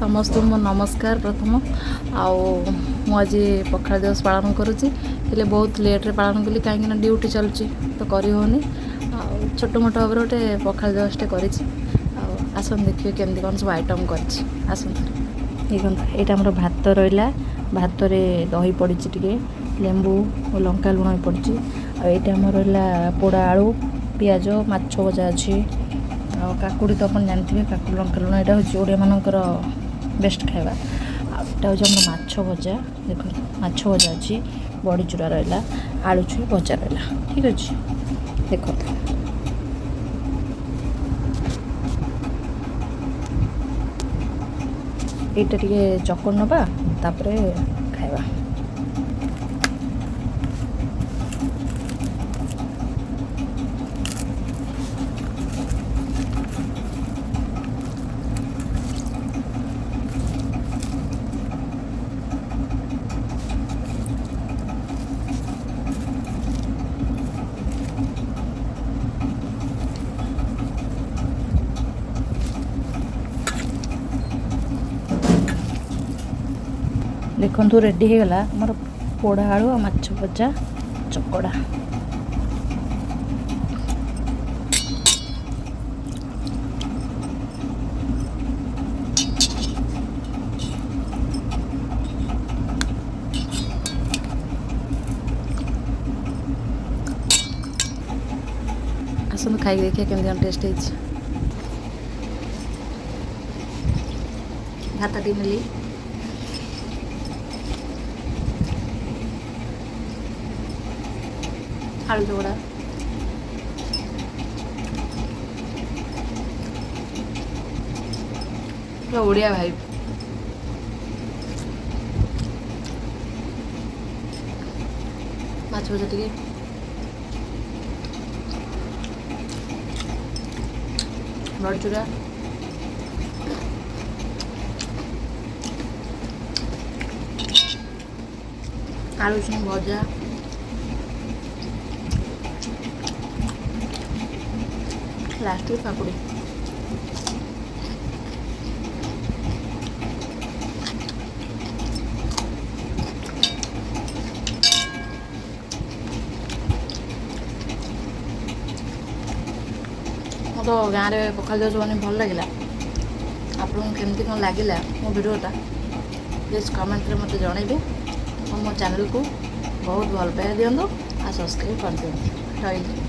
ସମସ୍ତଙ୍କୁ ମୋ ନମସ୍କାର ପ୍ରଥମ। ଆଉ ମୁଁ ଆଜି ପଖାଳ ଦିବସ ପାଳନ କରୁଛି, ହେଲେ ବହୁତ ଲେଟ୍ରେ ପାଳନ କଲି, କାହିଁକିନା ଡ୍ୟୁଟି ଚାଲୁଛି ତ କରି ହେଉନି। ଆଉ ଛୋଟ ମୋଟ ଭାବରେ ଗୋଟେ ପଖାଳ ଦିବସଟେ କରିଛି। ଆଉ ଆସନ୍ତୁ ଦେଖିବେ କେମିତି କ'ଣ ସବୁ ଆଇଟମ୍ କରିଛି। ଆସନ୍ତୁ ଦେଖନ୍ତୁ, ଏଇଟା ଆମର ଭାତ ରହିଲା। ଭାତରେ ଦହି ପଡ଼ିଛି, ଟିକେ ଲେମ୍ବୁ ଓ ଲଙ୍କା ଲୁଣ ବି ପଡ଼ିଛି। ଆଉ ଏଇଟା ଆମର ରହିଲା ପୋଡ଼ା ଆଳୁ, ପିଆଜ, ମାଛ ଭଜା ଅଛି। ଆଉ କାକୁଡ଼ି ତ ଆପଣ ଜାଣିଥିବେ, କାକୁଡ଼ି ଲଙ୍କା ଲୁଣ, ଏଇଟା ହେଉଛି ଓଡ଼ିଆମାନଙ୍କର ବେଷ୍ଟ ଖାଇବା। ଆଉ ଏଇଟା ହେଉଛି ଆମର ମାଛ ଭଜା। ଦେଖନ୍ତୁ, ମାଛ ଭଜା ଅଛି, ବଡ଼ି ଚୁରା ରହିଲା, ଆଳୁ ଛୁଇଁ ଭଜା ରହିଲା। ଠିକ୍ ଅଛି, ଦେଖନ୍ତୁ। ଏଇଟା ଟିକେ ଚକଡ଼ି ନେବା, ତାପରେ ଖାଇବା। ଦେଖନ୍ତୁ, ରେଡ଼ି ହେଇଗଲା ଆମର ପୋଡ଼ା ଆଳୁ ଆଉ ମାଛ ଭଜା ଚକଡ଼ା। ଆସନ୍ତୁ ଖାଇକି ଦେଖିବା କେମିତି କ'ଣ ଟେଷ୍ଟ ହେଇଛି। ଭାତ ଟିକେ ନେଲି, ଆଳୁ ଚକଡ଼ା, ପୁରା ଓଡ଼ିଆ ଭାଇ। ମାଛ ଭଜା ଟିକେ, ବଡ଼ିଚୁରା, ଆଳୁ ଛୁଇଁ ଭଜା, ଲାଷ୍ଟକୁ କାକୁଡ଼ି। ମୁଁ ତ ଗାଁରେ ପଖାଳ ଦିବସ ବନେଇ ଭଲ ଲାଗିଲା। ଆପଣଙ୍କୁ କେମିତି କ'ଣ ଲାଗିଲା ମୋ ଭିଡ଼ିଓଟା, ପ୍ଲିଜ୍ କମେଣ୍ଟରେ ମୋତେ ଜଣାଇବେ ଆଉ ମୋ ଚ୍ୟାନେଲକୁ ବହୁତ ଭଲ ପାଇବା ଦିଅନ୍ତୁ ଆଉ ସବସ୍କ୍ରାଇବ୍ କରିଦିଅନ୍ତୁ। ରହିଲି।